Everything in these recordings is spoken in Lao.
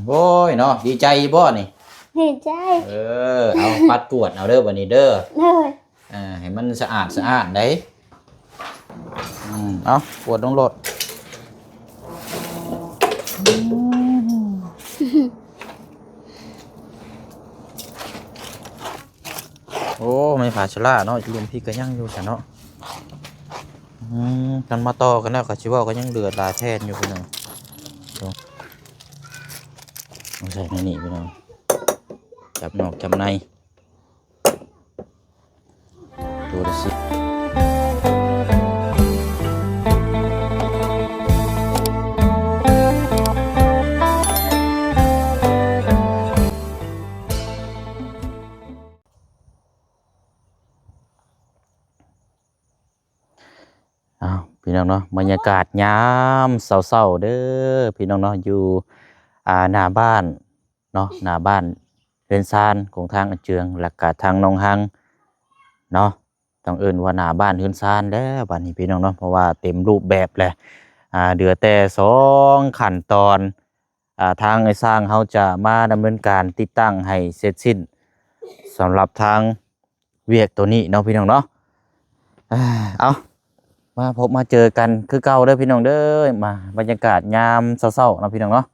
ໂອ້ຍເນາະ ດີໃຈຢູ່ບໍ່ນີ້? ດີໃຈ. ເອີ ເອົາປັດກວດເອົາເດີບັດນີ້ເດີ. ເອີ ໃຫ້ມັນສະອາດສະອ້ານໄດ໋. ອືມ ເອົາກວດລົງໂລດ. ໂອ້ ໄມ້ຜາຊະລາເນາະ ຢູ່ລຸ່ມພີ້ກະຍັງຢູ່ຊະເນາະ. ອືມ ຄັນມາຕໍ່ກັນແລ້ວກະຊິເວົ້າກະຍັງເຫຼືອຫຼາຍແຜ່ນຢູ່ພີ່ນ້ອງ. ເອົາໃສ່ໃນນີ້ພີ່ນ້ອງ ຈັບນອກຈັບໃນ. ອ້າວ ພີ່ນ້ອງເນາະ ບັນຍາກາດຍາມເຊົ້າໆເດີພີ່ນ້ອງເນາະ ຢູ່ ອ່າ ໜ້າບ້ານເນາະ ໜ້າບ້ານເຮືອນຊານຂອງທາງອາເຈືອງ ແລ້ວກະທາງນ້ອງຮັງເນາະ. ຕ້ອງເອີ້ນວ່າໜ້າບ້ານເຮືອນຊານແລ້ວບາດນີ້ພີ່ນ້ອງເນາະ ເພາະວ່າເຕັມຮູບແບບແລ້ວ. ອ່າ ເຫຼືອແຕ່ສອງຂັ້ນຕອນ ອ່າ ທາງອ້າຍຊ່າງເຮົາຈະມາດຳເນີນການຕິດຕັ້ງໃຫ້ເສັດສິ້ນ ສຳລັບທາງວຽກໂຕນີ້ເນາະພີ່ນ້ອງເນາະ. ເອົາ ມາພົບມາເຈີກັນຄືເກົ່າເດີພີ່ນ້ອງເດີ. ມາ ບັນຍາກາດຍາມເຊົ້າໆເນາະພີ່ນ້ອງເນາະ.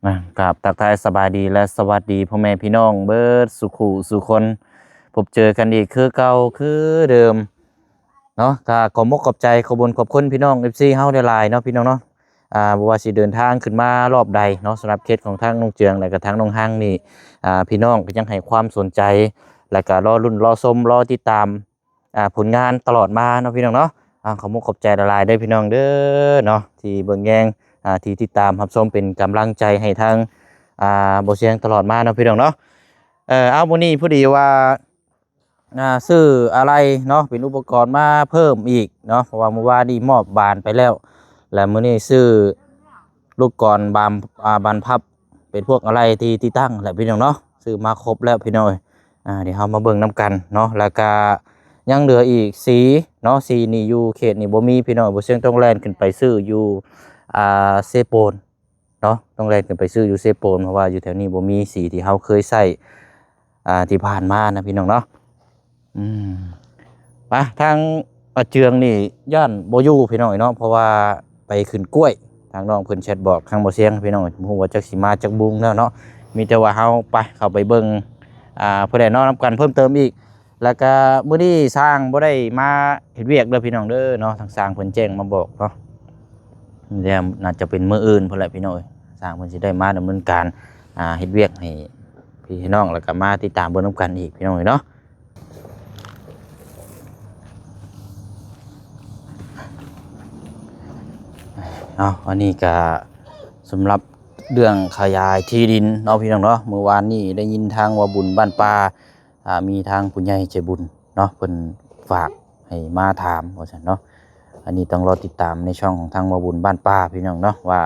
ນະ ກາບທັກທາຍສະບາຍດີ ແລະ ສະຫວັດດີພໍ່ແມ່ພີ່ນ້ອງເບິດສູ່ຄູ່ສູ່ຄົນ ພົບເຈີກັນອີກຄືເກົ່າຄືເດີມເນາະ. ກະຂອບອົກຂອບໃຈຂອບບຸນຂອບຄຸນພີ່ນ້ອງ ເອັຟຊີ ເຮົາຫຼາຍໆເນາະພີ່ນ້ອງເນາະ. ອ່າ ບໍ່ວ່າຊິເດີນທາງຂຶ້ນມາລອບໃດເນາະ ສຳລັບເຂດຂອງທາງນ້ອງເຈືອງ ແລະກະທາງນ້ອງຮັງນີ້ ອ່າ ພີ່ນ້ອງກະຍັງໃຫ້ຄວາມສົນໃຈ ແລະກະລໍລຸ້ນລໍຊົມລໍຕິດຕາມ ອ່າ ຜົນງານຕະຫຼອດມາເນາະພີ່ນ້ອງເນາະ. ອ່າ ຂອບມຸກຂອບໃຈຫຼາຍໆເດີພີ່ນ້ອງເດີເນາະ ທີ່ເບິ່ງແຍງ ອ່າ ທີ່ຕິດຕາມຮັບຊົມເປັນກຳລັງໃຈໃຫ້ທາງ ອ່າ ບໍ່ສຽງຕະຫຼອດມາເນາະພີ່ນ້ອງເນາະ. ເອີ ເອົາ ມື້ນີ້ພໍດີວ່າ ອ່າ ຊື້ອາໄຫຼ່ເນາະ ເປັນອຸປະກອນມາເພີ່ມອີກເນາະ ເພາະວ່າມື້ວານນີ້ມອບບານໄປແລ້ວ ແລະ ມື້ນີ້ຊື້ລູກກອນບານ ອ່າ ບານພັບ ເປັນພວກອາໄຫຼ່ທີ່ຕິດຕັ້ງແຫຼະພີ່ນ້ອງເນາະ ຊື້ມາຄົບແລ້ວພີ່ນ້ອງເອີຍ. ອ່າ ດຽວເຮົາມາເບິ່ງນຳກັນເນາະ ແລ້ວກະຍັງເຫຼືອອີກສີເນາະ ສີນີ້ຢູ່ເຂດນີ້ບໍ່ມີພີ່ນ້ອງ ບໍ່ເຊິ່ງຕ້ອງແລ່ນຂຶ້ນໄປຊື້ຢູ່ ອ່າ ເຊໂປນເນາະ ຕ້ອງແລ່ນຂຶ້ນໄປຊື້ຢູ່ເຊໂປນ ເພາະວ່າຢູ່ແຖວນີ້ບໍ່ມີສີທີ່ເຮົາເຄີຍໃຊ້ ອ່າ ທີ່ຜ່ານມານະພີ່ນ້ອງເນາະ. ອືມ ປະ ທາງອາເຈືອງນີ້ຢ້ານບໍ່ຢູ່ພີ່ນ້ອງເນາະ ເພາະວ່າໄປຂຶ້ນກ້ວຍ ທາງນ້ອງເພິ່ນແຊັດບອກທາງບໍ່ສຽງພີ່ນ້ອງ ບໍ່ຮູ້ວ່າຈັກຊິມາຈັກໂມງແລ້ວເນາະ. ມີແຕ່ວ່າເຮົາໄປ ເຂົ້າໄປເບິ່ງ ອ່າ ເພິ່ນແຫຼະເນາະ ນຳກັນເພີ່ມເຕີມອີກ. ແລ້ວກະມື້ນີ້ຊ່າງບໍ່ໄດ້ມາເຮັດວຽກເດີພີ່ນ້ອງເດີເນາະ ທາງຊ່າງເພິ່ນແຈ້ງມາບອກເນາະ ແລ້ວໜ້າຈະເປັນມື້ອື່ນພຸ້ນແຫຼະພີ່ນ້ອງເອີຍ ຊ່າງເພິ່ນຊິໄດ້ມາດຳເນີນການ ອ່າ ເຮັດວຽກໃຫ້ພີ່ໃຫ້ນ້ອງ ແລ້ວກະມາຕິດຕາມເບິ່ງນຳກັນອີກພີ່ນ້ອງເອີຍເນາະ. ເອົາ ອັນນີ້ກະສຳລັບເລື່ອງຂະຫຍາຍທີ່ດິນເນາະພີ່ນ້ອງເນາະ ມື້ວານນີ້ໄດ້ຍິນທາງວ່າບຸນບ້ານປ່າ ອ່າ ມີທາງຜູ້ໃຫຍ່ໃຈບຸນເນາະ ເພິ່ນຝາກໃຫ້ມາຖາມວ່າຊັ້ນເນາະ. ອັນນີ້ຕ້ອງລໍຕິດຕາມໃນຊ່ອງຂອງທາງເວົ້າບຸນບ້ານປ່າພີ່ນ້ອງເນາະ ວ່າ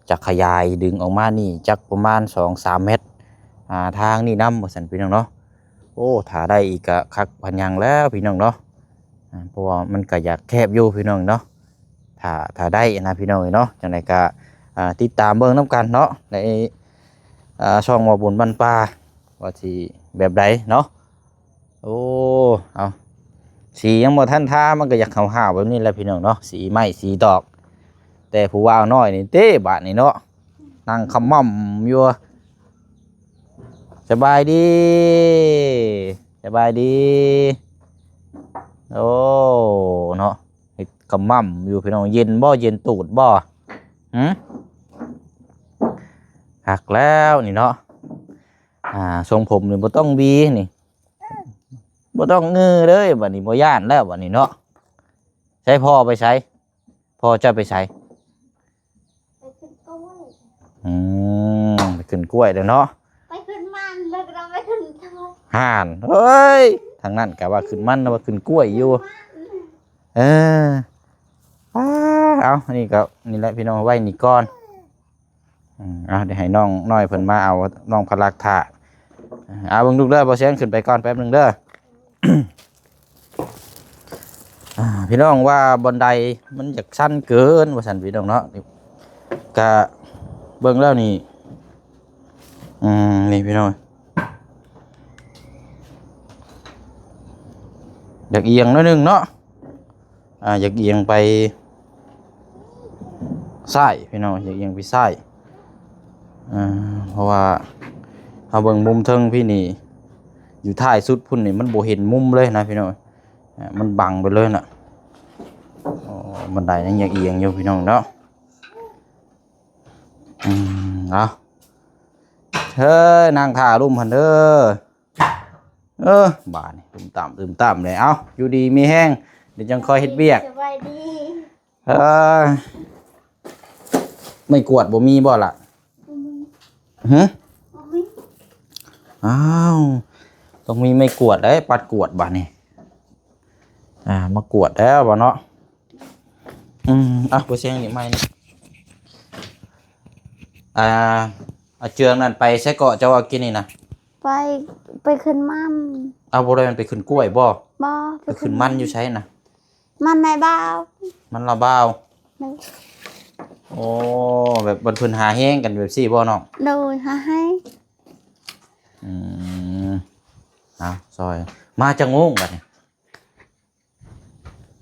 ຈະຂະຫຍາຍດຶງອອກມານີ້ຈັກປະມານສອງສາມແມັດ ອ່າ ທາງນີ້ນຳວ່າຊັ້ນພີ່ນ້ອງເນາະ. ໂອ້ ຖ້າໄດ້ອີກກະຄັກປານຫຍັງແລ້ວພີ່ນ້ອງເນາະ ອ່າ ເພາະວ່າມັນກະຢາກແຄບຢູ່ພີ່ນ້ອງເນາະ. ຖ້າ ຖ້າໄດ້ນະພີ່ນ້ອງເອີຍເນາະ ຈັ່ງໃດກະ ອ່າ ຕິດຕາມເບິ່ງນຳກັນເນາະ ໃນ ອ່າ ຊ່ອງເວົ້າບຸນບ້ານປ່າ ວ່າຊິແບບໃດເນາະ. ໂອ້ ເອົາ ສີຍັງບໍ່ທັນທາ ມັນກໍຢາກຫາວໆແບບນີ້ແຫຼະພີ່ນ້ອງເນາະ ສີໄມ້ສີຕອກ. ແຕ່ຜູ້ບ່າວນ້ອຍນີ້ເດ້ ບາດນີ້ເນາະ ນັ່ງຂະໝ່ຳຢູ່. ສະບາຍດີ ສະບາຍດີ. ໂອ້ ເນາະ ເຮັດຂະໝ່ຳຢູ່ພີ່ນ້ອງ. ເຢັນບໍ່? ເຢັນຕູດບໍ່? ຫື? ຄັກແລ້ວນີ້ເນາະ. ອ່າ ຊົງຜົມນີ້ບໍ່ຕ້ອງຫວີນີ້ ບໍ່ຕ້ອງງືເລີຍ ບັດນີ້ບໍ່ຢ້ານແລ້ວບັດນີ້ເນາະ. ໃສພໍ່ໄປໃສ? ພໍ່ເຈົ້າໄປໃສ? ໄປຂຶ້ນກ້ວຍ. ອືມ ໄປຂຶ້ນກ້ວຍແລ້ວເນາະ ໄປຂຶ້ນມັນ ແລ້ວກໍໄປຂຶ້ນກ້ວຍ. ຫານ ເຮີ້ຍ ທາງນັ້ນກະວ່າຂຶ້ນມັນ ວ່າຂຶ້ນກ້ວຍຢູ່. ເອີ ອ່າ ເອົາ ອັນນີ້ກໍ ນີ້ແຫຼະພີ່ນ້ອງ ໄວ້ນີ້ກ່ອນ. ອືມ ເອົາ ດຽວໃຫ້ນ້ອງນ້ອຍເພິ່ນມາເອົານ້ອງພະລັກຖ້າ. ເອົາ ເບິ່ງລູກເດີ ບໍ່ແຊງຂຶ້ນໄປກ່ອນແປັບໜຶ່ງເດີ. ອ່າ ພີ່ນ້ອງວ່າບ່ອນໃດມັນຢາກຊັນເກີນວ່າຊັ້ນພີ່ນ້ອງເນາະ. ກະເບິ່ງແລ້ວນີ້ ອືມ ນີ້ພີ່ນ້ອງ ຢາກອຽງໜ້ອຍໜຶ່ງເນາະ ອ່າ ຢາກອຽງໄປຊ້າຍພີ່ນ້ອງ ຢາກອຽງໄປຊ້າຍ ອ່າ ເພາະວ່າເຮົາເບິ່ງມຸມເທິງພີ້ນີ້ ຢູ່ທ້າຍສຸດພຸ້ນນີ້ ມັນບໍ່ເຫັນມຸມເລີຍນະພີ່ນ້ອງ ອ່າ ມັນບັງໄປເລີຍນະ ໂອ້ ບັນໄດຍັງຢາກອຽງຢູ່ພີ່ນ້ອງເນາະ ອືມ ເອົາ ເຮີ້ຍ ນັ່ງຖ້າລຸ່ມຫັ້ນເດີ ເອີ ບາດນີ້ ຕຸ້ມຕາມ ຕຸ້ມຕາມເລີຍ ເອົາ ຢູ່ດີມີແຮງ ດຽວຈັ່ງຄ່ອຍເຮັດວຽກ ສະບາຍດີ ເອີ ໄມ້ກວາດບໍ່ມີບໍ່ລະ? ບໍ່ມີ ຫຶ? ບໍ່ມີ ອ້າວ ຕ້ອງມີໄມ້ກວາດເດ້ ປັດກວາດບາດນີ້ ອ່າ ມາກວາດແລ້ວບໍ່ເນາະ ອືມ ອ່ະ ບໍ່ແຊງນີ້ໃໝ່ນີ້ ອ່າ ອາເຈືອງນັ້ນໄປໃສເກາະ ເຈົ້າວ່າກິນນີ້ນະ? ໄປ ໄປຂຶ້ນມັນ ເອົາ ບໍ່ໄດ້ມັນໄປຂຶ້ນກ້ວຍບໍ່? ບໍ່ ໄປ ໄປຂຶ້ນມັນຢູ່ໃສນະ? ມັນໃນບ່າວ ມັນລາວບ່າວ ໂດຍ ໂອ້ ແບບເພິ່ນຫາແຮງກັນແບບຊີ້ບໍ່ນ້ອງ? ໂດຍ ຫາແຮງ ອືມ ເອົາ ຊ່ອຍ ມາຈັກໂມງບາດນີ້?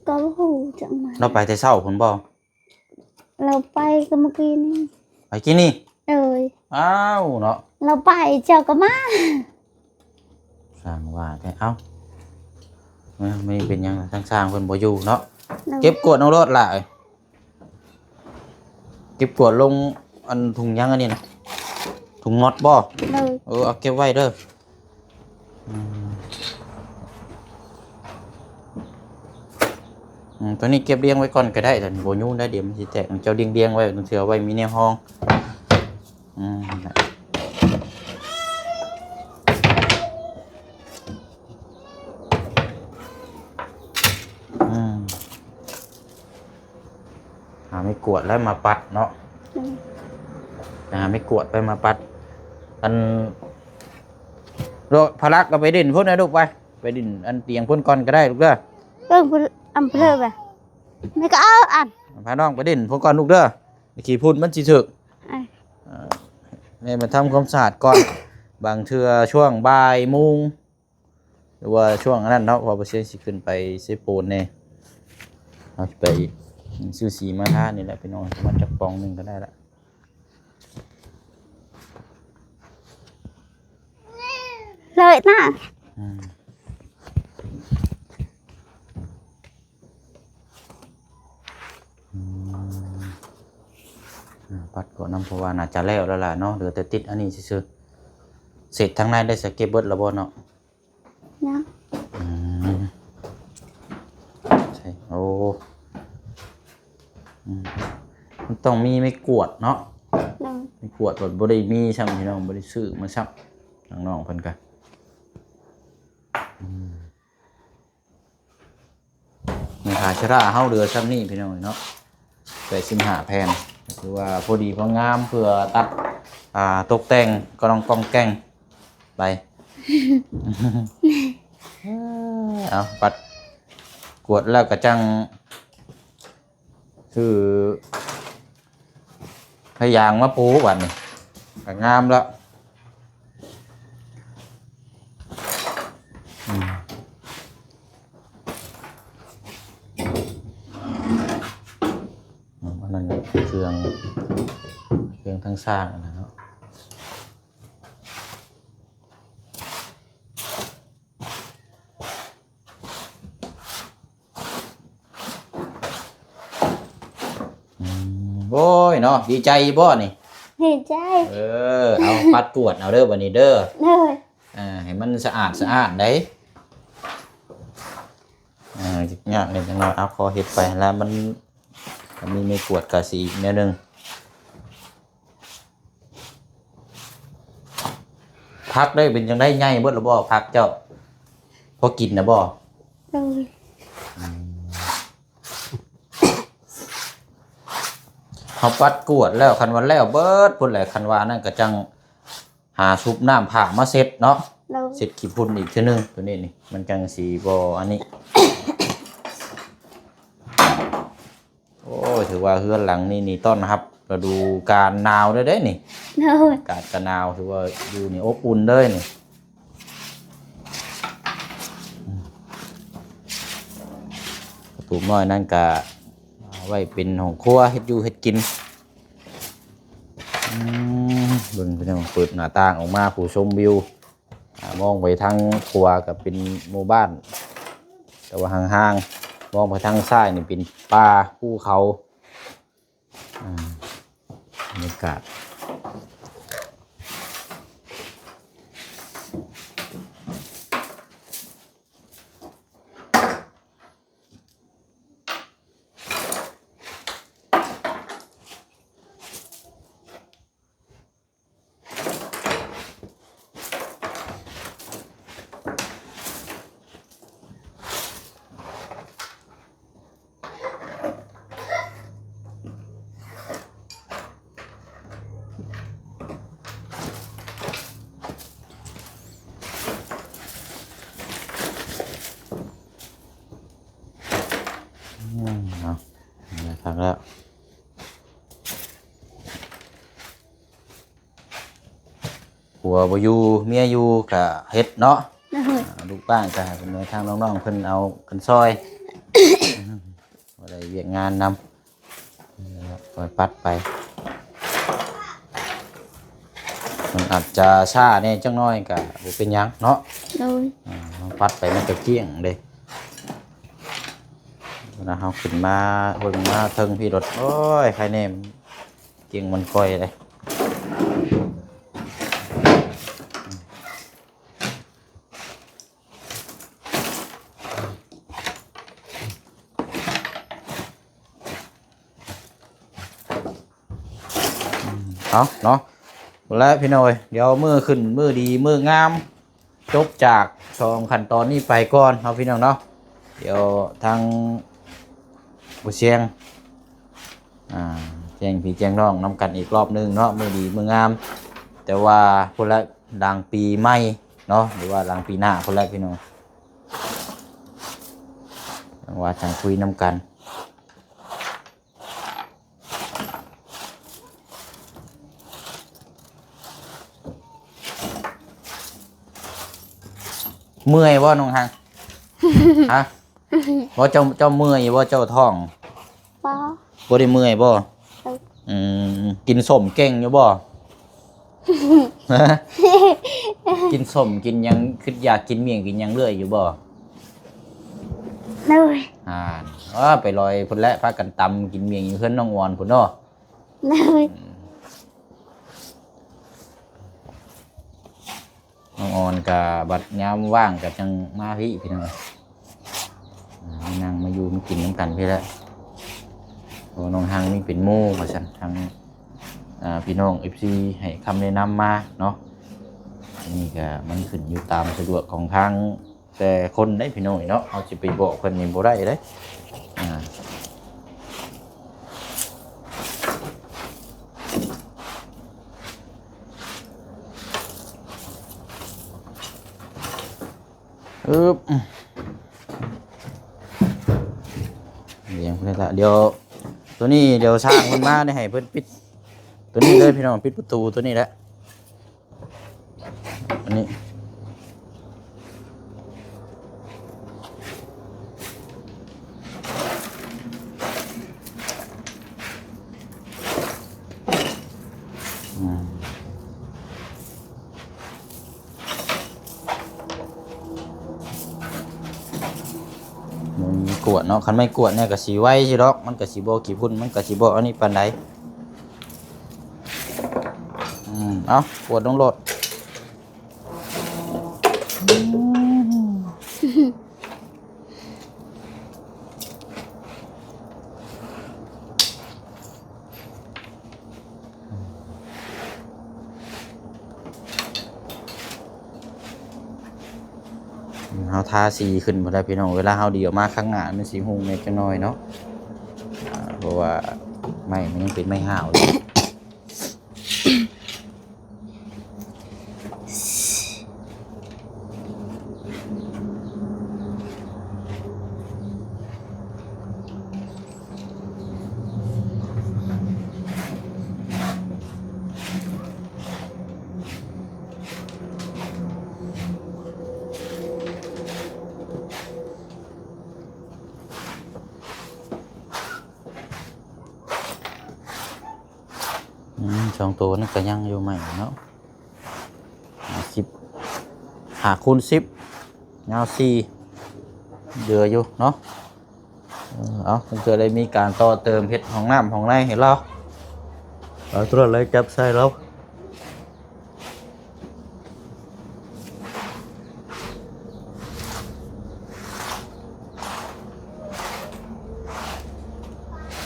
ກໍບໍ່ຮູ້ຈັກມາ ລາວໄປແຕ່ເຊົ້າພຸ້ນບໍ່? ລາວໄປກໍມື້ກີ້ນີ້ ໄປກີ້ນີ້ ໂດຍ ອ້າວເນາະ ລາວໄປເຈົ້າກໍມາ ຊ່າງວ່າແທ້ ເອົ້າ ແມ່ນເປັນຫຍັງ ທາງຊ່າງເພິ່ນບໍ່ຢູ່ເນາະ ໂດຍ ເກັບກວດເອົາໂລດຫຼາຍ ເກັບກວດລົງອັນ ຖົງຫຍັງອັນນີ້ນະ ຖົງມັອດບໍ່? ໂດຍ ເອີ ເອົາເກັບໄວ້ເດີ ອືມ ອືມ ຕົວນີ້ເກັບລຽງໄວ້ກ່ອນກໍໄດ້ ຕົວນີ້ບໍ່ຫຍຸ້ງໄດ້ ດຽວມັນຊິແຕກ ເຈົ້າລຽງໆໄວ້ ເທື່ອໄວ້ມີແນວຮອງ ອືມ ອືມ ຫາໄມ້ກວາດແລ້ວມາປັດເນາະ ອືມ ໄປຫາໄມ້ກວາດໄປມາປັດ ອັນ ໂລະ ພະລັກກໍໄປຫຼິ້ນພຸ້ນນະລູກ ໄປ ໄປຫຼິ້ນອັນຕຽງພຸ້ນກ່ອນກໍໄດ້ລູກເດີ ເບິ່ງພຸ້ນ ອຳເພີແບບ ແມ່ກໍເອົາອັນ ພານ້ອງໄປຫຼິ້ນພຸ້ນກ່ອນລູກເດີ ຂີ້ຝຸ່ນມັນຊິຖືກ ເອີ ເອີ ແມ່ມາທຳຄວາມສະອາດກ່ອນ ບາງເທື່ອຊ່ວງບ່າຍໂມງ ຫຼືວ່າຊ່ວງອັນນັ້ນເນາະ ເພາະວ່າບໍ່ເຊຍຊິຂຶ້ນໄປເຊໂປນແດ່ ເຮົາຊິໄປຊື້ສີມາທານີ້ແຫຼະພີ່ນ້ອງ ປະມານຈັກປ່ອງໜຶ່ງກໍໄດ້ລະ ເລີຍນະ ອືມ ອືມ ອ່າ ປັດກໍນຳ ເພາະວ່າໜ້າຈະແລ້ວແລ້ວລະເນາະ ເຫຼືອແຕ່ຕິດອັນນີ້ຊື່ໆ ເສັດທາງໃນໄດ້ສະເກັບເບິດແລ້ວບໍ່ເນາະ? ຍັງ ອືມ ໃຊ່ ໂອ້ ອືມ ມັນຕ້ອງມີໄມ້ກວາດເນາະ ໂດຍ ໄມ້ກວາດບໍ່ໄດ້ມີຊ້ຳພີ່ນ້ອງ ບໍ່ໄດ້ຊື້ມາຊ້ຳ ທາງນ້ອງເພິ່ນກະ ອືມ ແມ່ຄ້າຊະລາເຮົາເຫຼືອຊ່ຳນີ້ພີ່ນ້ອງເອີຍເນາະ ແປດສິບຫ້າແຜ່ນ ຖືວ່າພໍດີພໍງາມ ເພື່ອຕັດ ອ່າ ຕົກແຕ່ງກະລ່ອງກ່ອງແກ່ງໄປ ເອົາ ປັດກວດແລ້ວກະຈັ່ງ ຊື້ຜ້າຢາງມາປູບາດນີ້ ກໍງາມແລ້ວ ອືມ ອືມ ອັນນັ້ນເຄື່ອງ ເຄື່ອງທາງສ້າງຫັ້ນນະເນາະ. ອືມ ໂອ້ຍເນາະ ດີໃຈຢູ່ບໍ່ນີ້? ດີໃຈ. ເອີ ເອົາປັດກວດເອົາເດີ ບັດນີ້ເດີ. ໂດຍ. ອ່າ ໃຫ້ມັນສະອາດສະອ້ານໄດ໋. ອ່າ ຍາກນິດໜ້ອຍ ເອົາ ຂໍເຮັດໄປ ແລ້ວມັນ ມັນມີໄມ້ກວດກະຊິອີກແນວໜຶ່ງ. ຜັກໄດ້ເປັນຈັ່ງໃດ ໃຫຍ່ເບິດແລ້ວບໍ່? ຜັກເຈົ້າ ພໍກິນນະບໍ່? ໂດຍ. ອືມ ເຮົາປັດກວດແລ້ວ ຄັນວ່າແລ້ວເບິດພຸ້ນແຫຼະ ຄັນວ່ານັ້ນກະຈັ່ງຫາຊຸບນ້ຳຜ້າມາເຊັດເນາະ. ໂດຍ. ເຊັດຂີ້ຝຸ່ນອີກເທື່ອໜຶ່ງ ໂຕນີ້ນີ້ ມັນຈັ່ງຊິບໍ່ອັນນີ້. ໂອ້ຍ ຖືວ່າເຮືອນຫຼັງນີ້ນີ້ຕ້ອນຮັບ ລະດູການໜາວເລີຍເດ້ນີ້. ໂດຍ. ອາກາດກໍໜາວ ຖືວ່າຢູ່ນີ້ອົບອຸ່ນເລີຍນີ້. ປະຕູນ້ອຍນັ້ນກະເອົາໄວ້ເປັນຫ້ອງຄົວ ເຮັດຢູ່ເຮັດກິນ. ອືມ ເບິ່ງພີ່ນ້ອງ ເປີດໜ້າຕ່າງອອກມາ ຜູ້ຊົມວິວ. ອາ ມອງໄປທາງຂວາກໍເປັນໝູ່ບ້ານ ແຕ່ວ່າຫ່າງໆ, ມອງໄປທາງຊ້າຍນີ້ເປັນປ່າພູເຂົາ. ອາ ບັນຍາກາດ. ອືມ ເອົາ ຄັກແລ້ວ. ຜົວບໍ່ຢູ່ ເມຍຢູ່ກະເຮັດເນາະ. ໂດຍ. ອາ ລູກບ້ານກະໃຫ້ເພິ່ນ ທາງນ້ອງໆເພິ່ນເອົາກັນຊ່ອຍ ບໍ່ໄດ້ວຽກງານນຳ ຄ່ອຍປັດໄປ. ມັນອາດຈະຊ້າແດ່ຈັກໜ້ອຍກະບໍ່ເປັນຫຍັງເນາະ. ໂດຍ. ອາ ເຮົາປັດໄປມັນກະກ້ຽງເດ້. ເວລາເຮົາຂຶ້ນມາເບິ່ງມາເທິງພີ້ໂລດ ໂອ້ຍ ໄຄແນ່ ກ້ຽງມັນກ່ອຍເດ້. ເອົາເນາະ ພຸ້ນແຫຼະພີ່ນ້ອງເອີຍ ດຽວມື້ຂຶ້ນມື້ດີມື້ງາມ ຈົບຈາກສອງຂັ້ນຕອນນີ້ໄປກ່ອນເນາະພີ່ນ້ອງເນາະ. ດຽວທາງບໍ່ຊຽງ ອາ ແຈ້ງພີ່ແຈ້ງນ້ອງນຳກັນອີກລອບໜຶ່ງເນາະ ມື້ດີມື້ງາມ. ແຕ່ວ່າພຸ້ນແຫຼະ ຫຼັງປີໃໝ່ເນາະ ຫຼືວ່າຫຼັງປີໜ້າພຸ້ນແຫຼະພີ່ນ້ອງ ຈັ່ງວ່າຈັ່ງຄຸຍນຳກັນ. ເມື່ອຍບໍ່ນ້ອງຮັງ? ຮະ? ບໍ່ ເຈົ້າ ເຈົ້າເມື່ອຍບໍ່ ເຈົ້າທ້ອງ? ບໍ່. ບໍ່ໄດ້ເມື່ອຍບໍ່? ເອີ. ອືມ ກິນສົ້ມເກັ່ງຢູ່ບໍ່? ຮະ? ກິນສົ້ມກິນຫຍັງ ຄິດຢາກກິນໝ້ຽງກິນຫຍັງເລື້ອຍຢູ່ບໍ່? ໂດຍ. ອ່າ ເອີ ໄປລອຍພຸ້ນແຫຼະ ພາກັນຕຳກິນໝ້ຽງຢູ່ເຮືອນນ້ອງອອນພຸ້ນເນາະ. ໂດຍ. ອືມ ນ້ອງອອນກະບັດຍາມວ່າງກະຈັ່ງມາພີ້ພີ່ນ້ອງ ມານັ່ງມາຢູ່ມາກິນນຳກັນພີ້ແຫຼະ ເພາະນ້ອງຮັງນີ້ເປັນໝູ່ວ່າຊັ້ນ ທາງ ອາ ພີ່ນ້ອງເອັຟຊີໃຫ້ຄຳແນະນຳມາເນາະ. ອັນນີ້ກະມັນຂຶ້ນຢູ່ຕາມສະດວກຂອງທາງ ແຕ່ຄົນໃດພີ່ນ້ອງເນາະ ເຮົາຊິໄປບອກເພິ່ນນີ້ບໍ່ໄດ້ເດ້. ອາ ອຶບ ດຽວ ໂຕນີ້ດຽວຊ່າງເພິ່ນມາໄດ້ໃຫ້ເພິ່ນປິດ ໂຕນີ້ເລີຍພີ່ນ້ອງ ປິດປະຕູໂຕນີ້ແຫຼະ. ອັນນີ້ ອືມ ມັນກວດເນາະ ຄັນໄມ້ກວດນີ້ກະຊິໄວຢູ່ດອກ ມັນກະຊິບໍ່ຂີ້ຝຸ່ນ ມັນກະຊິບໍ່ອັນນີ້ປານໃດ. ອືມ ເອົາ ກວດລົງໂລດ. ເຮົາທາສີຂຶ້ນພຸ້ນແຫຼະພີ່ນ້ອງ ເວລາເຮົາດີອອກມາຂ້າງໜ້າມັນຊິຮຸ່ງແດ່ຈັກໜ້ອຍເນາະ ເພາະວ່າໄມ້ມັນຍັງເປັນໄມ້ຮ້າວຢູ່. ອ ສອງໂຕນັ້ນກໍຍັງຢູ່ໃໝ່ເນາະ ຫ້າສິບ ຫ້າຄູນສິບ ຍາວສີ່ ເຫຼືອຢູ່ເນາະ. ເອີ ເອົາ ເພິ່ນກໍໄດ້ມີການຕໍ່ເຕີມເຮັດຫ້ອງນ້ຳຫ້ອງໃນໃຫ້ລາວ ເອົາໂທລະໄລຈັບໃສ່ລາວ.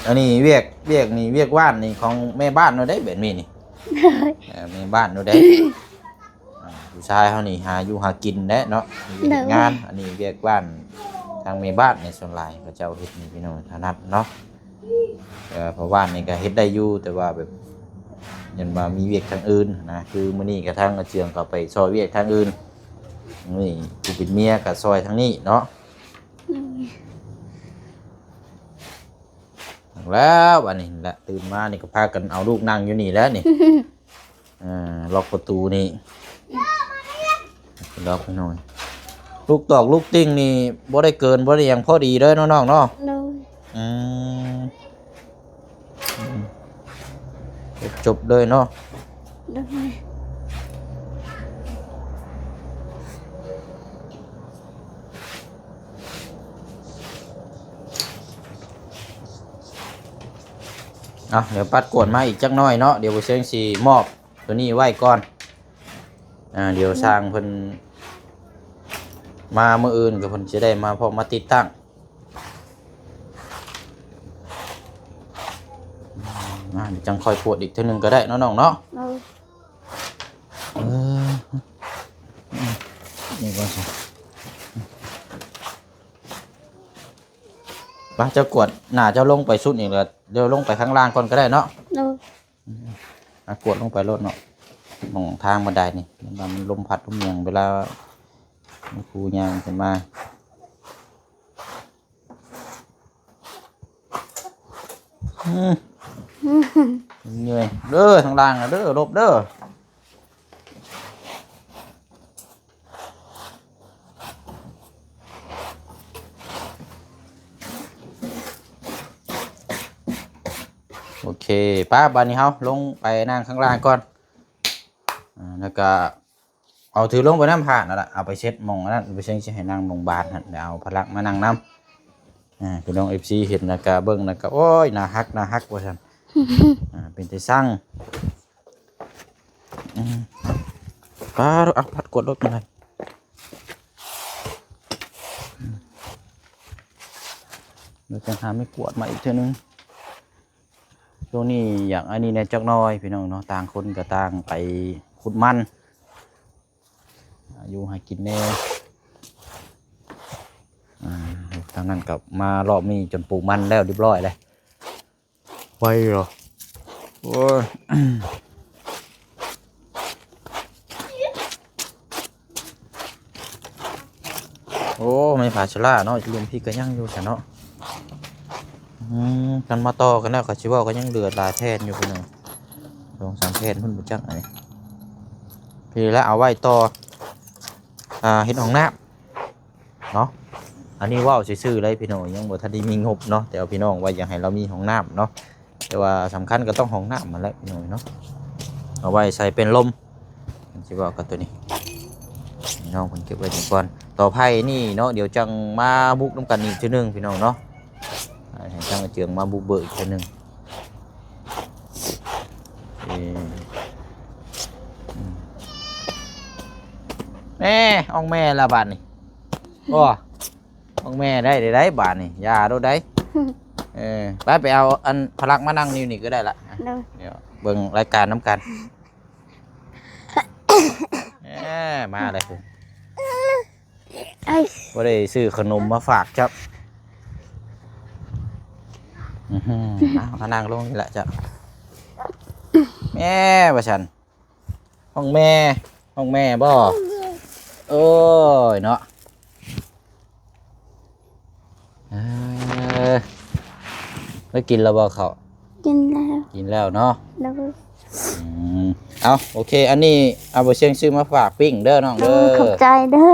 ອັນນີ້ວຽກ ວຽກນີ້ ວຽກບ້ານນີ້ຂອງແມ່ບ້ານເນາະເດ້ ແບບນີ້ນີ້ ໂດຍ ເອີ ແມ່ບ້ານເນາະເດ້. ອ່າ ຜູ້ຊາຍເຮົານີ້ຫາຢູ່ຫາກິນແຫຼະເນາະ ເຮັດວຽກເຮັດງານ ໂດຍ ອັນນີ້ວຽກບ້ານ ທາງແມ່ບ້ານໃນສ່ວນຫຼາຍເຂົາເຈົ້າເຮັດນີ້ ພີ່ນ້ອງ ຖະໜັດເນາະ. ເອີ ເພາະວ່ານີ້ກໍເຮັດໄດ້ຢູ່ ແຕ່ວ່າແບບ ຢ້ານວ່າມີວຽກທາງອື່ນນະ ຄືມື້ນີ້ກໍທາງອາເຈືອງກໍໄປຊ່ອຍວຽກທາງອື່ນ ນີ້ຜູ້ເປັນເມຍກໍຊ່ອຍທາງນີ້ເນາະ. ອືມ ແລ້ວອັນນີ້ແຫຼະ ຕື່ນມານີ້ກໍພາກັນເອົາລູກນັ່ງຢູ່ນີ້ແຫຼະນີ້ ເອີ ລັອກປະຕູນີ້ ລັອກໜ້ອຍ. ລູກຕອກລູກຕິ່ງນີ້ບໍ່ໄດ້ເກີນ ບໍ່ໄດ້ຫຍັງ ພໍດີເດີເນາະນ້ອງເນາະ. ໂດຍ ອືມ ອືມ ຈົບເລີຍເນາະ. ໂດຍ ເອົາ ດຽວປັດກວດມາອີກຈັກໜ້ອຍເນາະ ດຽວບໍ່ເຊີງຊິມອບໂຕນີ້ໄວ້ກ່ອນ. ອ່າ ດຽວຊ່າງເພິ່ນມາມື້ອື່ນ ກໍເພິ່ນຊິໄດ້ມາພ້ອມມາຕິດຕັ້ງ. ອ່າ ດຽວຈັ່ງຄ່ອຍກວດອີກເທື່ອໜຶ່ງກໍໄດ້ເນາະນ້ອງເນາະ. ໂດຍ ເອີ ນີ້ກ່ອນຊະ ມາ ເຈົ້າກວດໜ້າເຈົ້າລົງໄປສຸດນີ້ ແລ້ວດຽວລົງໄປຂ້າງລ່າງກ່ອນກໍໄດ້ເນາະ. ໂດຍ ອ່ະ ກວດລົງໄປໂລດເນາະ ໝ່ອງທາງບັນໄດນີ້ ມັນ ມັນລົມພັດລົມຫຍັງ ເວລາມີຜູ້ຍ່າງຂຶ້ນມາ ອືມ ເມື່ອຍເດີ ທາງລ່າງນະເດີ ລົບເດີ. ໂອເຄ ໄປ ບາດນີ້ເຮົາລົງໄປນັ່ງຂ້າງລ່າງກ່ອນ ອ່າ ແລ້ວກະເອົາຖືລົງໄປນຳພານນັ້ນລະ ເອົາໄປເຊັດໝ່ອງອັນນັ້ນ ໄປເຊັດ ຊິໃຫ້ນັ່ງໝ່ອງບານຫັ້ນ ແລ້ວເອົາພະລັກມານັ່ງນຳ. ອ່າ ພີ່ນ້ອງເອັຟຊີເຫັນແລ້ວກະເບິ່ງແລ້ວກະ ໂອ້ຍ ໜ້າຮັກ ໜ້າຮັກ ວ່າຊັ້ນ ອ່າ ເປັນຕາຊັງ. ອືມ ປາດ ເອົາ ພັດກວດລົດກັນເລີຍ ອືມ ດຽວຈະຫາໄມ້ກວາດມາອີກເທື່ອໜຶ່ງ. ຊ່ວງນີ້ຢາກອັນນີ້ແດ່ຈັກໜ້ອຍພີ່ນ້ອງເນາະ ຕ່າງຄົນກໍຕ່າງໄປຂຸດມັນ ຫາຢູ່ຫາກິນແດ່. ອ່າ ທາງນັ້ນກໍມາລອບນີ້ຈົນປູກມັນແລ້ວຮຽບຮ້ອຍເລີຍ. ໄວເນາະ ໂອ້ຍ ໂອ້ ໄມ້ຜາຊະລາເນາະ ຢູ່ລຸ່ມພີ້ກໍຍັງຢູ່ຊະເນາະ. ອືມ ຄັນມາຕໍ່ກັນແລ້ວກໍຊິເວົ້າກໍຍັງເຫຼືອຫຼາຍແຜ່ນຢູ່ ພີ່ນ້ອງ ສອງສາມແຜ່ນພຸ້ນບໍ່ຈັກ ອັນນີ້ ພີ້ລະເອົາໄວ້ຕໍ່ ອ່າ ເຮັດຫ້ອງນ້ຳ ເນາະ. ອັນນີ້ເວົ້າຊື່ໆເລີຍພີ່ນ້ອງ ຍັງບໍ່ທັນໄດ້ມີງົບເນາະ ແຕ່ວ່າພີ່ນ້ອງວ່າຢາກໃຫ້ລາວມີຫ້ອງນ້ຳເນາະ ແຕ່ວ່າສຳຄັນກໍຕ້ອງຫ້ອງນ້ຳຫັ້ນແຫຼະພີ່ນ້ອງເນາະ ເອົາໄວ້ໃສ່ເປັນລົມ ມັນຊິເວົ້າກັບໂຕນີ້ ນ້ອງເພິ່ນເກັບໄວ້ນີ້ກ່ອນ. ຕໍ່ໄຜ່ນີ້ເນາະ ດຽວຈັ່ງມາບຸກນຳກັນອີກເທື່ອໜຶ່ງພີ່ນ້ອງເນາະ ໃຫ້ທາງອາເຈືອງມາບຸກເບີກອີກເທື່ອໜຶ່ງ. ເອີ ອືມ ແມ່ ອອກແມ່ລະບາດນີ້ ໂອ້ ອອກແມ່ໄດ້ ໄດ້ ໄດ້ບາດນີ້ ຢ່າໂລດໄດ້. ເອີ ໄປ ໄປເອົາອັນພະລັກມານັ່ງຢູ່ນີ້ກໍໄດ້ລະ ໂດຍ ດຽວເບິ່ງລາຍການນຳກັນ. ເອີ ມາແລ້ວ ບໍ່ໄດ້ຊື້ຂະໜົມມາຝາກເຈົ້າ. ອື ເອົາ ມານັ່ງລົງນີ້ລະເຈົ້າ. ແມ່ ວ່າຊັ້ນ ຫ້ອງແມ່ ຫ້ອງແມ່ບໍ່? ໂອ້ຍເນາະ ເອີ ໄດ້ກິນແລ້ວບໍ່ເຂົ້າ? ກິນແລ້ວ ກິນແລ້ວເນາະ ໂດຍ ອືມ ເອົາ ໂອເຄ ອັນນີ້ເອົາບໍ່ຊຽງຊື້ມາຝາກປີ້ງເດີນ້ອງເດີ ໂດຍ ຂອບໃຈເດີ.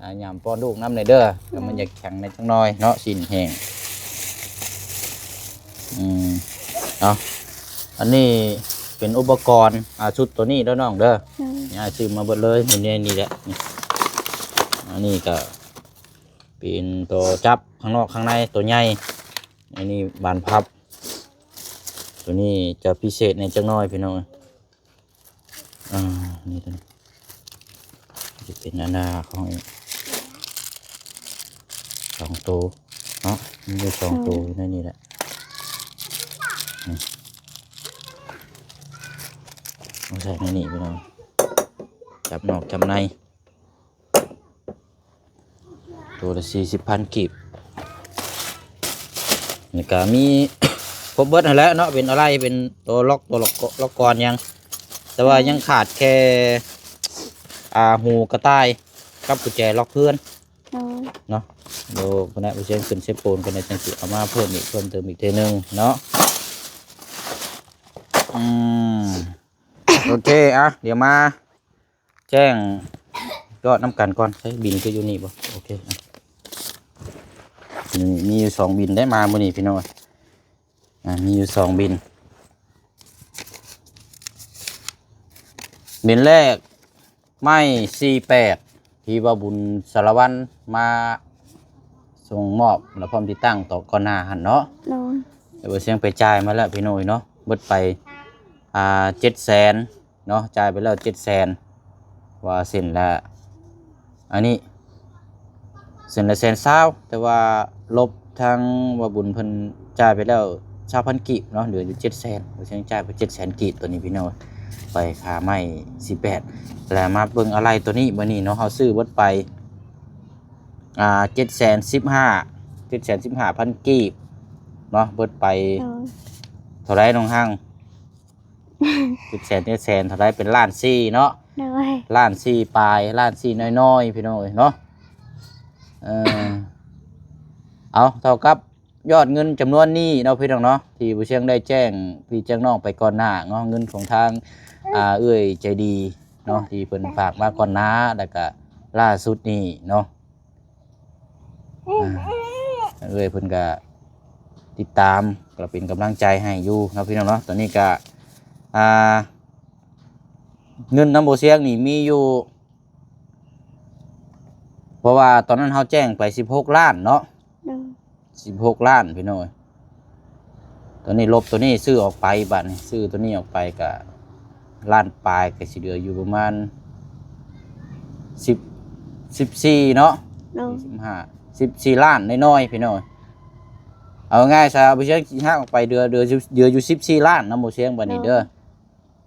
ອ່າ ຫຍ້ຳປ້ອນລູກນຳແດ່ເດີ ໂດຍ ແລ້ວມັນຢາກແຂງແດ່ຈັກໜ້ອຍເນາະ ຊີ້ນແຫ້ງ. ອືມ ເອົາ ອັນນີ້ ເປັນອຸປະກອນ ອ່າ ຊຸດໂຕນີ້ເດີນ້ອງເດີ. ໂດຍ ນີ້ອ້າຍຊື້ມາເບິດເລີຍ ຢູ່ໃນນີ້ແຫຼະ. ນີ້ ອັນນີ້ກໍເປັນຕົວຈັບຂ້າງນອກຂ້າງໃນ ຕົວໃຫຍ່. ອັນນີ້ບານພັບ ຕົວນີ້ຈະພິເສດແດ່ຈັກໜ້ອຍພີ່ນ້ອງ. ອ່າ ນີ້ຕົວນີ້ ຈະເປັນອັນນາຂອງອີກສອງໂຕເນາະ. ມີຢູ່ສອງໂຕ ອືມ ຢູ່ໃນນີ້ແຫຼະ. ນີ້ ເອົາໃສ່ໃນນີ້ພີ່ນ້ອງ ຈັບນອກຈັບໃນ. ໂຕລະສີ່ສິບພັນກີບ. ແລ້ວກະມີຄົບເບິດຫັ້ນແຫຼະເນາະ ເປັນອາໄຫຼ່ ເປັນໂຕລັອກ ໂຕລັອກ ລັອກກອນຫຍັງ ແຕ່ວ່າຍັງຂາດແຄ່ ອ່າ ຫູກະຕ່າຍກັບກຸນແຈລັອກເຮືອນ. ໂດຍ ເນາະ. ດຽວພຸ້ນແຫຼະ ບໍ່ເຊີນຂຶ້ນເຊໂປນກັນ ແລ້ວຈັ່ງຊິເອົາມາເພີ່ມອີກ ເພີ່ມເຕີມອີກເທື່ອໜຶ່ງເນາະ. ອືມ ໂອເຄ ອ່ະ ດຽວມາ ແຈ້ງຍອດນຳກັນກ່ອນ. ໃຊ້ບິນຄືຢູ່ນີ້ບໍ່? ໂອເຄ ອ່ະ ມີ ມີຢູ່ສອງບິນໄດ້ມາມື້ນີ້ພີ່ນ້ອງ. ອ່າ ມີຢູ່ສອງບິນ. ບິນແລກ ໄມ້ສີ່ແປດ ທີ່ວ່າບຸນສາລະວັນມາສົ່ງມອບ ແລະ ພ້ອມຕິດຕັ້ງຕອນກ່ອນໜ້າຫັ້ນເນາະ. ໂດຍ ແຕ່ວ່າຊຽງໄປຈ່າຍມາແລ້ວພີ່ນ້ອງເອີຍເນາະ ເບິດໄປ ອ່າ ເຈັດແສນ ເນາະ ຈ່າຍໄປແລ້ວເຈັດແສນ ວ່າເສັ້ນລະ ອັນນີ້ເສັ້ນລະແສນຊາວ ແຕ່ວ່າລົບທາງວ່າບຸນເພິ່ນຈ່າຍໄປແລ້ວຊາວພັນກີບເນາະ ເຫຼືອຢູ່ເຈັດແສນ ເພິ່ນຍັງຈ່າຍໄປເຈັດແສນກີບ. ຕົວນີ້ພີ່ນ້ອງ ໄປຄ່າໄມ້ສີ່ແປດ ແລ້ວມາເບິ່ງອາໄຫຼ່ຕົວນີ້ ມື້ນີ້ເນາະ ເຮົາຊື້ເບິດໄປ ອ່າ ເຈັດແສນສິບຫ້າ ເຈັດແສນສິບຫ້າພັນກີບເນາະ ເບິດໄປ ໂດຍ ເທົ່າໃດນ້ອງຮັງ? ເຈັດແສນ ເຈັດແສນ ເທົ່າໃດ ເປັນລ້ານສີ່ເນາະ. ໂດຍ ລ້ານສີ່ປາຍ ລ້ານສີ່ນ້ອຍໆ ພີ່ນ້ອງເອີຍເນາະ. ເອີ ເອົາ ເທົ່າກັບຍອດເງິນຈຳນວນນີ້ເນາະ ພີ່ນ້ອງເນາະ ທີ່ບໍ່ຊຽງໄດ້ແຈ້ງພີ່ແຈ້ງນ້ອງໄປກ່ອນໜ້າເນາະ ເງິນຂອງທາງ ອ່າ ເອື້ອຍໃຈດີເນາະ ທີ່ເພິ່ນຝາກມາກ່ອນໜ້າ ແລ້ວກະລ່າສຸດນີ້ເນາະ. ອ່າ ເອື້ອຍເພິ່ນກະຕິດຕາມ ກະເປັນກຳລັງໃຈໃຫ້ຢູ່ເນາະ ພີ່ນ້ອງເນາະ. ຕອນນີ້ກະ ອ່າ ເງິນນຳບໍ່ຊຽງນີ້ມີຢູ່ ເພາະວ່າຕອນນັ້ນເຮົາແຈ້ງໄປສິບຫົກລ້ານເນາະ. ໂດຍ ສິບຫົກລ້ານ ພີ່ນ້ອງເອີຍ. ຕົວນີ້ລົບຕົວນີ້ຊື້ອອກໄປ ບາດນີ້ຊື້ຕົວນີ້ອອກໄປກະລ້ານປາຍ ກະຊິເຫຼືອຢູ່ປະມານສິບ ສິບສີ່ເນາະ. ໂດຍ ສິບຫ້າ ສິບສີ່ລ້ານນ້ອຍໆ ພີ່ນ້ອງເອີຍ. ເອົາງ່າຍຊະ ບໍ່ຊຽງຊິຫັກອອກໄປເຫຼືອ ເຫຼືອຢູ່ ເຫຼືອຢູ່ສິບສີ່ລ້ານນຳບໍ່ຊຽງ ບາດນີ້ເດີ. ໂດຍ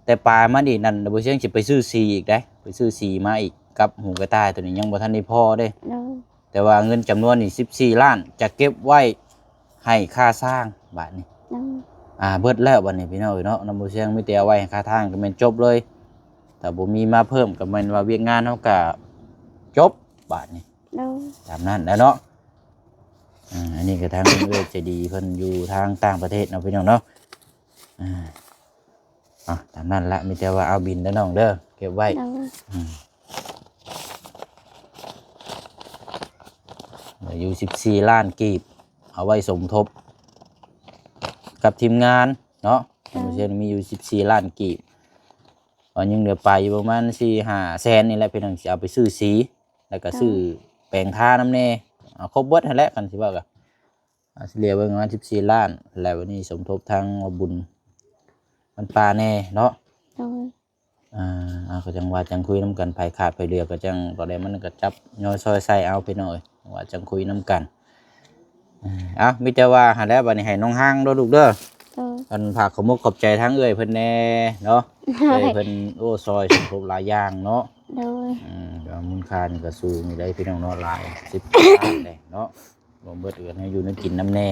ແຕ່ປາຍມັນອີກນັ້ນ ບໍ່ຊຽງຊິໄປຊື້ສີອີກເດ້ ໄປຊື້ສີມາອີກ ກັບຫູກະຕ່າຍຕົວນີ້ຍັງບໍ່ທັນໄດ້ພໍເດ້. ໂດຍ ແຕ່ວ່າເງິນຈຳນວນນີ້ສິບສີ່ລ້ານ ຈະເກັບໄວ້ໃຫ້ຄ່າສ້າງບາດນີ້. ໂດຍ ອ່າ ເບິດແລ້ວບາດນີ້ພີ່ນ້ອງເອີຍເນາະ ນຳບໍ່ຊຽງມີແຕ່ເອົາໄວ້ໃຫ້ຄ່າທາງກໍແມ່ນຈົບເລີຍ. ຖ້າບໍ່ມີມາເພີ່ມກໍແມ່ນວ່າວຽກງານເຮົາກໍຈົບບາດນີ້. ໂດຍ ຕາມນັ້ນແຫຼະເນາະ. ອ່າ ອັນນີ້ກໍທາງເອື້ອຍໃຈດີເພິ່ນຢູ່ທາງຕ່າງປະເທດເນາະ ພີ່ນ້ອງເນາະ. ອ່າ ອ່ະ ຕາມນັ້ນລະ ມີແຕ່ວ່າເອົາບິນເດີນ້ອງເດີ ເກັບໄວ້. ໂດຍ ອືມ ເຫຼືອຢູ່ສິບສີ່ລ້ານກີບ ເອົາໄວ້ສົມທົບກັບທີມງານເນາະ. ໂດຍ ເຮົາມີຢູ່ສິບສີ່ລ້ານກີບ ກໍຍັງເຫຼືອປາຍຢູ່ປະມານສີ່ຫ້າແສນນີ້ແຫຼະ ພີ່ນ້ອງ ຊິເອົາໄປຊື້ສີ ແລ້ວກໍ ໂດຍ ຊື້ແປງທານຳແດ່ ເອົາຄົບເບິດຫັ້ນແຫຼະ ຄັນຊິເວົ້າກໍ ອ່າ ສະເລ່ຍເບິ່ງປະມານສິບສີ່ລ້ານ ແລ້ວວັນນີ້ສົມທົບທາງວ່າບຸນວັນປ່າແດ່ເນາະ. ໂດຍ ອ່າ ເອົາ ກໍຈັ່ງວ່າຈັ່ງຄຸຍນຳກັນ ໃຜຂາດໃຜເຫຼືອກໍຈັ່ງ ຕອນໃດມັນກໍຈັບຍ່ອຍຊອຍໃສ່ເອົາ ພີ່ນ້ອງເອີຍ ວ່າຈັ່ງຄຸຍນຳກັນ. ເອົ້າ ມີແຕ່ວ່າຫັ້ນແຫຼະ ບັດນີ້ໃຫ້ນ້ອງຮັງເດີລູກເດີ. ໂດຍ ອັນ ຝາກຂອບມຸກຂອບໃຈທາງເອື້ອຍເພິ່ນແດ່ເນາະ. ໂດຍ ເອື້ອຍເພິ່ນ ໂອ້ ຊ່ອຍສົມທົບຫຼາຍຢ່າງເນາະ. ໂດຍ ອືມ ກໍມູນຄ່ານີ້ກໍສູງຢູ່ໄດ໋ ພີ່ນ້ອງເນາະ ຫຼາຍສິບລ້ານໄດ໋ເນາະ. ລວມເບິດເອື້ອຍໃຫ້ຢູ່ໃນກິນນຳແດ່.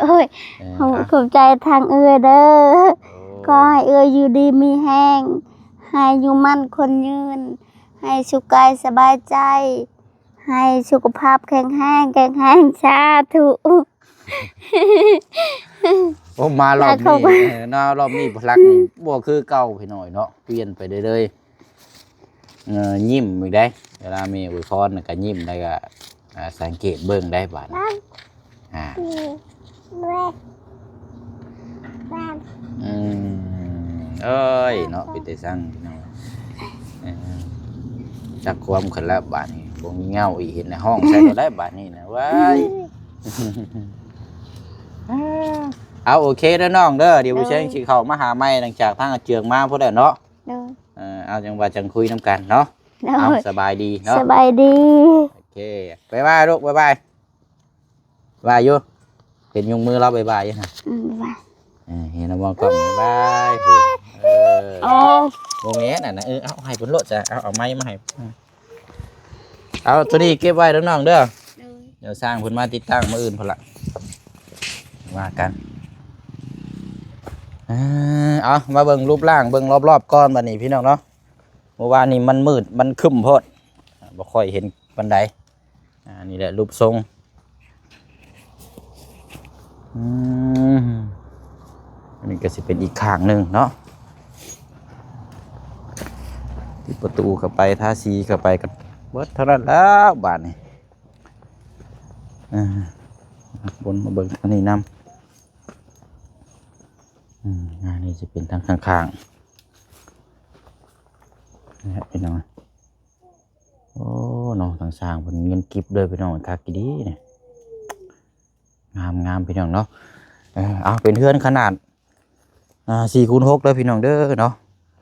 ໂອ້ຍ ເອີ ຂອບ ອ່ະ ຂອບໃຈທາງເອື້ອຍເດີ. ໂອ້ ຂໍໃຫ້ເອື້ອຍຢູ່ດີມີແຮງ ໃຫ້ຢູ່ໝັ້ນຄົນຍືນ ໃຫ້ສຸກກາຍສະບາຍໃຈ ໃຫ້ສຸຂະພາບແຂງແຮງ ແຂງແຮງ ສາທຸ. ໂອ້ ມາລອບນີ້ ເອີ ເນາະ ລອບນີ້ພະລັກນີ້ບໍ່ຄືເກົ່າພີ່ນ້ອງເນາະ ປ່ຽນໄປເລື້ອຍໆ. ເອີ ຍິ້ມອີກເດ້ ເວລາແມ່ອວຍພອນກໍຍິ້ມ ແລ້ວກໍ ອ່າ ສັງເກດເບິ່ງໄດ້ບາດນີ້. ອ່າ ອືມ ເອີຍເນາະ ເປັນແຕ່ຊ່າງພີ່ນ້ອງ ເອີ ຈັກຄວາມຂຶ້ນແລ້ວບາດນີ້ ບໍ່ມີເຫງົ້າອີກ ເຫັນແລ້ວຮ້ອງໃສ່ໂລດໄດ໋ບາດນີ້ນະ ວ້າຍ ເອົາ ໂອເຄເດີນ້ອງເດີ ດຽວຜູ້ແຊງຊິເຂົ້າມາຫາໃໝ່ ຫຼັງຈາກທາງອາເຈືອງມາພຸ້ນແຫຼະເນາະ ໂດຍ ເອີ ເອົາ ຈັ່ງວ່າຈັ່ງຄຸຍນຳກັນເນາະ ໂດຍ ເອົາ ສະບາຍດີເນາະ ສະບາຍດີ ໂອເຄ ບາຍບາຍລູກ ບາຍບາຍ ບາຍຢູ່ ເຫັນຍົກມືລາວບາຍບາຍຢູ່ຫັ້ນ ອືມ ບາຍບາຍ ເອີ ເຫັນລາວມອງກ້ອງ ບາຍບາຍ ເອີ ໂອ້ ບໍ່ແມ່ນອັນນັ້ນ ເອີ ເອົາໃຫ້ເພິ່ນໂລດຈ້ະ ເອົາ ເອົາໄມມາໃຫ້ ເອົາ ໂຕນີ້ເກັບໄວ້ເດີນ້ອງເດີ ໂດຍ ດຽວຊ່າງເພິ່ນມາຕິດຕັ້ງມື້ອື່ນພຸ້ນລະ ວ່າກັນ ເອົາ ມາເບິ່ງຮູບຮ່າງ ເບິ່ງລອບໆກ່ອນບາດນີ້ພີ່ນ້ອງເນາະ ເມື່ອວານນີ້ມັນມືດ ມັນຄຶ້ມໂພດ ບໍ່ຄ່ອຍເຫັນປານໃດ ອ່າ ນີ້ແຫຼະຮູບຊົງ ອືມ ອັນນີ້ກໍຊິເປັນອີກຂ້າງໜຶ່ງເນາະ ຕິດປະຕູເຂົ້າໄປ ທາສີເຂົ້າໄປ ກໍເບິດເທົ່ານັ້ນແລ້ວບາດນີ້ ອ່າ ວົນມາເບິ່ງທາງນີ້ນຳ ອືມ ອັນນີ້ຊິເປັນທາງຂ້າງໆ ນີ້ພີ່ນ້ອງ ໂອ້ ເນາະ ທາງຊ່າງເພິ່ນງຽນກິບເດີພີ່ນ້ອງ ຄັກອີ່ຫຼີນີ້ ງາມໆ ພີ່ນ້ອງເນາະ ເອີ ເອົາ ເປັນເຮືອນຂະໜາດ ອ່າ ສີ່ຄູນຫົກເດີພີ່ນ້ອງເດີເນາະ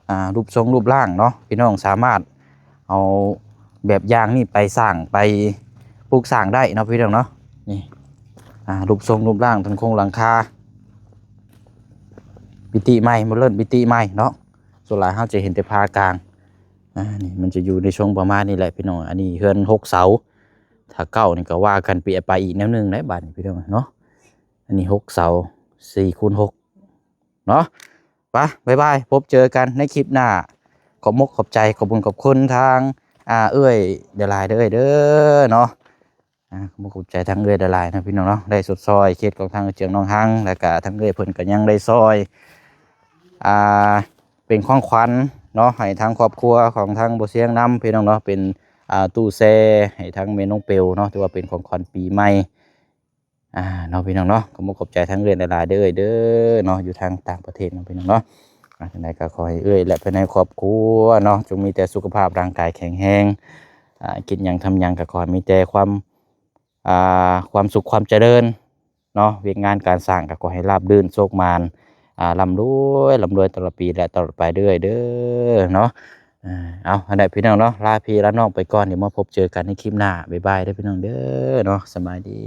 ອ່າ ຮູບຊົງຮູບຮ່າງເນາະ ພີ່ນ້ອງສາມາດເອົາແບບຢ່າງນີ້ໄປສ້າງ ໄປປຸກສ້າງໄດ້ເນາະ ພີ່ນ້ອງເນາະ ນີ້ ອ່າ ຮູບຊົງຮູບຮ່າງ ທັງໂຄງຫຼັງຄາ ມິຕິໃໝ່ ໂມເດີນ ມິຕິໃໝ່ເນາະ ສ່ວນຫຼາຍເຮົາຈະເຫັນແຕ່ຜາກາງ ອ່າ ນີ້ມັນຈະຢູ່ໃນຊົງປະມານນີ້ແຫຼະພີ່ນ້ອງ ອັນນີ້ເຮືອນຫົກເສົາ ຖ້າເກົ້ານີ້ກໍວ່າກັນໄປ ໄປອີກແນວໜຶ່ງໄດ໋ບາດນີ້ພີ່ນ້ອງເນາະ ອັນນີ້ຫົກເສົາ ສີ່ຄູນຫົກເນາະ ໄປ ບາຍບາຍ ພົບເຈີກັນໃນຄລິບໜ້າ ຂອບມົກຂອບໃຈ ຂອບບຸນຂອບຄຸນທາງ ອ່າ ເອື້ອຍຫຼາຍໆເດີ ເດີເນາະ ອ່າ ຂອບອົກຂອບໃຈທາງເອື້ອຍຫຼາຍໆເນາະ ພີ່ນ້ອງເນາະ ໄດ້ຊົດຊ່ອຍເຂດຂອງທາງເຈືອງໜອງຮັງ ແລ້ວກະທາງເອື້ອຍເພິ່ນກໍຍັງໄດ້ຊ່ອຍ ອ່າ ເປັນຂອງຂວັນເນາະ ໃຫ້ທາງຄອບຄົວຂອງທາງບໍ່ຊຽງນຳ ພີ່ນ້ອງເນາະ ເປັນ ອ່າ ຕູ້ແຊ່ໃຫ້ທາງແມ່ນ້ອງເປວເນາະ ຖືວ່າເປັນຂອງຂວັນປີໃໝ່ ອ່າ ເນາະ ພີ່ນ້ອງເນາະ ຂອບອົກຂອບໃຈທາງເອື້ອຍຫຼາຍໆເດີ ເດີເນາະ ຢູ່ທາງຕ່າງປະເທດເນາະ ພີ່ນ້ອງເນາະ ອ່າ ຈັ່ງໃດກໍຂໍໃຫ້ເອື້ອຍ ແລະ ພາຍໃນຄອບຄົວເນາະ ຈົ່ງມີແຕ່ສຸຂະພາບຮ່າງກາຍແຂງແຮງ ອ່າ ຄິດຫຍັງທຳຫຍັງກໍຂໍໃຫ້ມີແຕ່ຄວາມ ອ່າ ຄວາມສຸກຄວາມຈະເລີນເນາະ ວຽກງານການສ້າງກໍຂໍໃຫ້ລາບລື່ນໂຊກໝານ ອ່າ ລ່ຳລວຍ ລ່ຳລວຍຕະຫຼອດປີ ແລະ ຕະຫຼອດໄປເລື້ອຍເດີເນາະ ເອົາ ອັນໃດພີ່ນ້ອງເນາະ ລາພີ່ລານ້ອງໄປກ່ອນ ດຽວມາພົບເຈີກັນໃນຄລິບໜ້າ ບາຍບາຍເດີພີ່ນ້ອງເດີເນາະ ສະບາຍດີ.